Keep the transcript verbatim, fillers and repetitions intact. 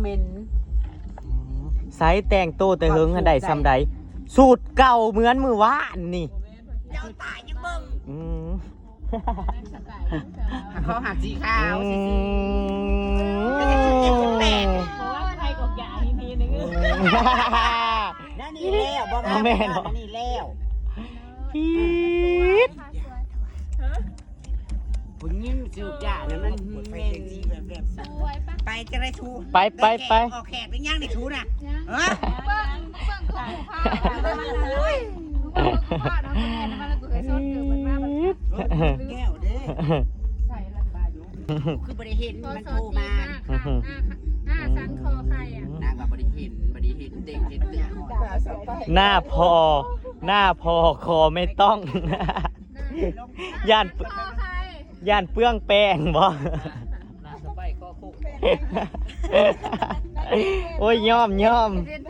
เหม็น ใส่แต่งโตแต่เฮิงหั้นได้ส่ำใด สูตรเก่าเหมือนมื้อวานนี่ เจ้าตายยังเบิ่ง อืม เขาหักสีขาว อื สีสี ม เจ็ดสิบแปด เพราะว่าใครกอกยาอีกทีนึง นั่นนี่แล้วบอก แม่นบ่ นั่นนี่แล้ว ปี๊ด ผู้หญิงสูบยาเนี่ยมันเหม็น สวยปะ ไปจะได้ทู ไปไปไป ออกแขกเป็นย่างในทูน่ะเออ เบิ่งเบิ่งของข้ามันเลยเบิ่งของข้าเนาะแม่นะมันกูเคยชอบเกิดมันมาแบบ แก้วเด้อ ใส่ละบาอยู่ คือบริเห็นมันโทรมา หน้าค่ะหน้าค่ะหน้าสันคอใครอ่ะ นางว่าบริเห็นบริเห็นเด็กเห็นเด็ก หน้าพอ หน้าพอคอไม่ต้อง ย่าน คอใคร ย่านเปื้องแป้งบ่ นาสไปก็คุก โอ้ยย่อมย่อม เรียน